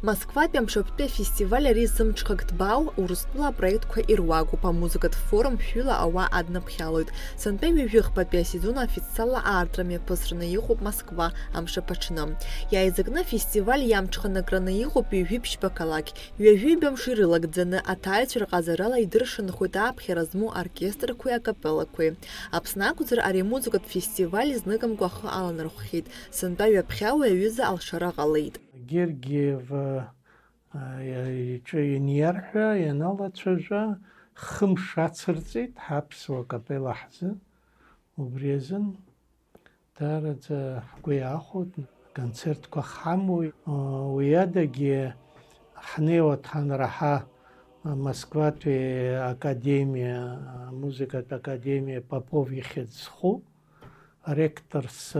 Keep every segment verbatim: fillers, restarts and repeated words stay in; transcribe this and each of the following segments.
Москватәи амшаԥтәи афестиваль ари зымҽхак ҭбаау Урыстәыла апроектқәа ируакуп, амузыкатә форум шәҩыла ауаа аднаԥхьалоит. Сынтәа ҩажәи хԥатәи асезон официалла аартра мҩаԥысраны иҟоуп Москва амшаԥ аҽны. Иааизакны афестиваль иамҽханакраны иҟоуп ҩажәи ԥшьба қалақь, ҩажәи ҩба мшы ирылагӡаны аҭааҩцәа рҟазарала идыршанхоит ааԥхьара змоу оркестрқәеи акапеллақәеи. Аԥсны акәзар, ари амузыкатә фестиваль зныкымкәа ахы аланархәхьеит, сынтәа ҩаԥхьа уи аҩыза алшара ҟалеит. Гергиев, а, иҿы ианиарҳәа, ианалацәажәа, хымш ацырҵеит ҳаԥсуа капелла ҳзы. Убри азын даараӡа ҳгәы иаахәоит, концертқәа ҳамоуит. Уи адагьы ҳнеиуа дҳанраҳа Москватәи академиа, амузыкатә академиа Попов ихьӡ зху, ректорс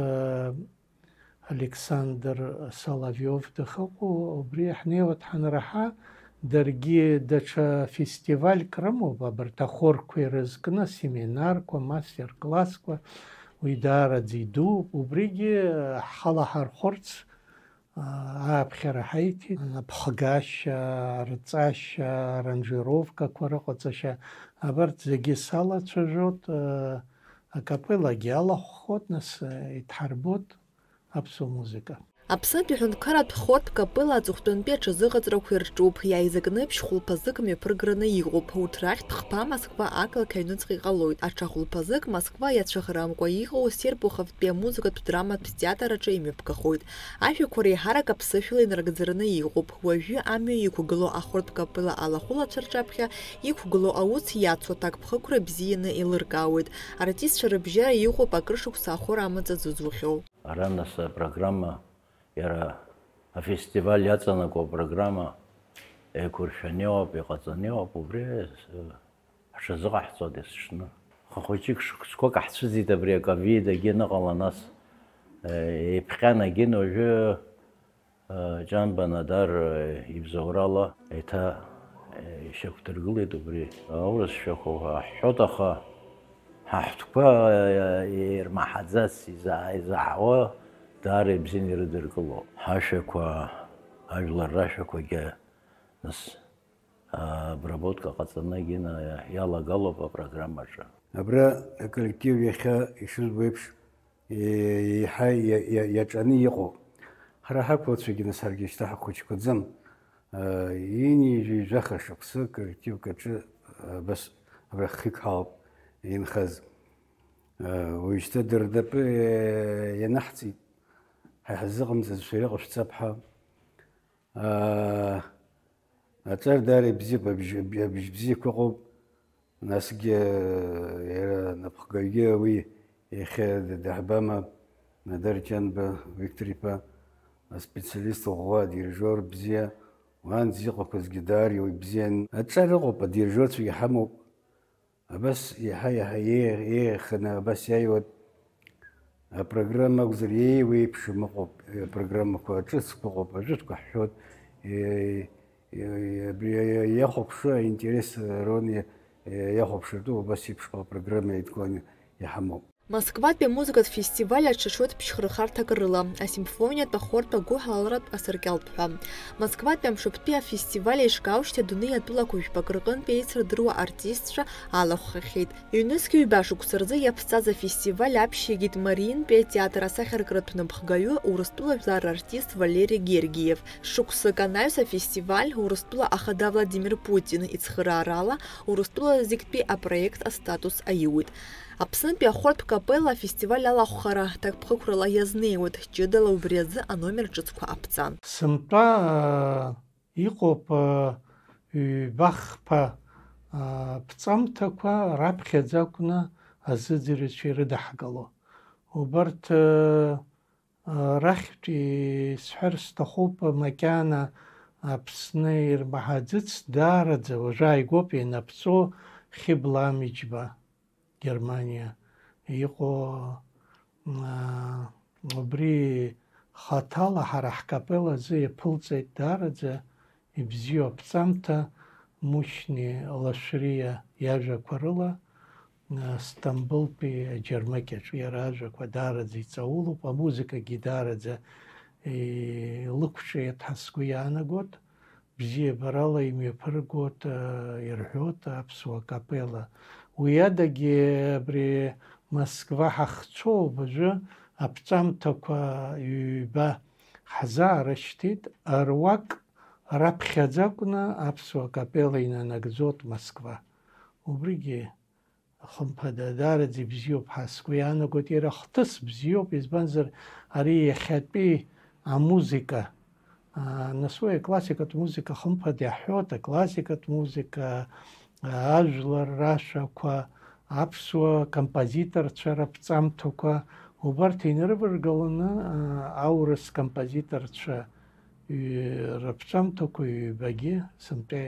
Александр Соловиов дахыҟоу, убри ҳнеиуа дҳанраҳа, даргьы даҽа фестивальк рымоуп, абарҭ ахорқәа ирызкны, семинарқәа, мастер-классқәа, уи даараӡа идууп. Убригьы ҳхала ҳархәырц, аа, ааԥхьара ҳаиҭеит. Аԥхгашьа, арҵашьа, аранжировкақәа рыҟаҵашьа, абарҭ зегьы салацәажәот, аа, акапеллагьы алахәхот, нас, аа, идҳарбот аԥсуа музыка. Аԥснытәи аҳәынҭқарратә хортә капелла аҵыхәтәантәи аҽазыҟаҵарақәа ирҿуп, иааизакны ԥшь-хәылԥазык мҩаԥырграны иҟоуп. Урҭ рахьтә хԥа Москва ақалақь аҩныҵҟа иҟалоит, аҽа хәылԥазык Москва иацәыӷрамкәа иҟоу Серпуховтәи амузыкатә драматә театр аҿы имҩаԥгахоит. Ажәақәа реиҳарак аԥсышәала инаргӡараны иҟоуп. Уажәы амҩа иқәгылоу ахортә капелла алахәылацәа рҿаԥхьа иқәгылоу аус иацу аҭакԥхықәра бзианы еилыркаауеит. Артистцәа рыбжьара иҟоуп акыр шықәса ахор амаҵ азызухьоу. Ара нас апрограмма, иара афестиваль иаҵанакуа апрограмма еиқәыршәаны иоуп, иҟаҵаны иоуп, убри, э, ҳҽазыҟаҳҵоит есҽны. Хахәыҷык шықәсқәак ҳцәыӡит абри аковид агьы аныҟала, нас, э, еиԥҟьан агьын уажәы, э, Ҷанба Надар, э, ибзоурала еиҭа, э, ишьақәдыргылеит убри. Аурысшәақәа ҳәа ҳҳәоит, аха ҳа ҳтәқәа, э, ирмаҳаӡац изаа-, изаҳауа даара ибзианы ирыдыркыло. Ҳашәақәа, ажәлар рашәақәагьы, нас, обработка ҟаҵаны егьина иалагалоуп апрограммаҿы. Абра аколлектив иахьа ишызбо еиԥш, е-, еиҳа иа-, иа-, иаҿаны иҟоуп. Ҳара ҳақәлацәагьы нас ҳаргьы шьҭа ҳахәыҷқәаӡам. Ҩынҩажәи жәаха шықәсы аколлективк аҿы, абас абра хҩык ҳауп инхаз. Уажәшьҭа дырнапы, е-, ианаҳҵеит. Ҳа иҳазыҟамҵазшәа иҟашәҵап ҳәа. Аа, аҿар даара ибзиоуп, абжь-, абжь-, абжь бзиақәа ыҟоуп. Насгьы, иара напхгаҩгьы уи иахьа д-, даҳбама, Надар Ҷанба Виктор-иԥа, аспециалист ӷәӷәа, адирижиор бзиа, уаанӡа иҟақәазгьы даара ибзиан. Аҿар ыҟоуп, адирижиорцәагьы ҳамоуп. Абас иаҳа-иаҳа еиӷ-, еиӷьханы абас иааиуеит. Апрограмма акәзар, еиуеиԥшым ыҟоуп, апрограммақәа ҿыцқәа ыҟоуп, ажәытәқәа ҳҳәоит. Е-, е-, абри иахәаԥшуа аинтерес рон иа-, иахәаԥшыртәу убас еиԥшҟа апрограмма еидкыланы иҳамоуп. Москватәи амузыкатә фестиваль аҽаҽуеит ԥшьхырхарҭак рыла, асимфониатә ахортә агәыҳалалратә асаркьалтә ҳәа. Москватәи амшаԥтәи афестиваль еишкаушьҭи адунеи атәылақәа жәпак рҟынтәи еицырдыруа артистцәа алахәхахьеит. Ҩнызқь ҩба шықәса рзы иаԥҵаз афестиваль аԥшьигеит Мариинтәи атеатр асахьаркратә напхгаҩы, Урыстәыла жәлар рартист Валери Гергиев. Шықәсык анаҩс афестиваль Урыстәыла Ахада Владимир Путин ицхыраарала Урыстәыла зегьтәи апроект астатус аиуит. Аԥснытәи ахортә капелла афестиваль алахәхара ҭакԥхықәрала иазнеиуеит, ҷыдала убри азы аномер ҿыцқәа аԥҵан. Сынтәа, аа, иҟоуп, аа, ҩба-хԥа, аа, ԥҵамҭақәа раԥхьаӡа акәны азыӡырҩцәа ирыдаҳгало. Убарҭ, аа, рахьтәи сҳәар сҭахуп, макьана Аԥсны ирмаҳаӡыц, даараӡа уажәы ааигәоуп ианаԥҵоу Хьыбла Амиџьба, Германиа иҟоу, аа, убри хаҭала ҳара ҳкапелла азы иаԥылҵеит даараӡа ибзиоу аԥҵамҭа Мушьни Лашәриа иажәақәа рыла, Стамбылтәи аџьармыкьаҿ иара ажәақәа даараӡа иҵаулоуп, амузыкагьы даараӡа илықәҿиеит ҳәа сгәы иаанагоит, бзиабарала имҩаԥыргоит, ирҳәоит аԥсуа капелла. Уи адагьы абри Москва ҳахцәоуп, уажәы аԥҵамҭақәа ҩба ҳзаарышьҭит, руак раԥхьаӡа акәны аԥсуа капелла инанагӡоит Москва. Убригьы хымԥада, даараӡа ибзиоуп ҳәа сгәы иаанагоит, иара хҭыс бзиоуп, избанзар, ари иахьатәи амузыка, аа, нас уи аклассикатә музыка хымԥада иаҳҳәоит, аклассикатә музыка, аа, ажәлар рашәақәа, аԥсуа композиторцәа раԥҵамҭақәа, убарҭ инарываргаланы, аа, аурыс композиторцәа, ҩ-, раԥҵамҭақәа ҩбагьы сынтәа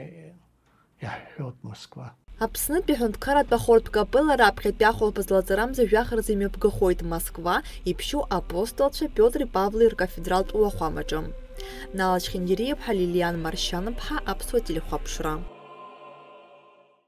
иаҳҳәоит Москва. Аԥснытәи аҳәынҭқарратә ахортә капелла раԥхьатәи ахәылԥаз лаҵарамза жәаха рзы имҩаԥгахоит Москва, иԥшьоу апостолцәа Пиотри Павли ркафедралтә уахәамаҿы. Нала Чхингириаԥҳа, Лилиан Маршьанаԥҳа, Аԥсуа телехәаԥшра.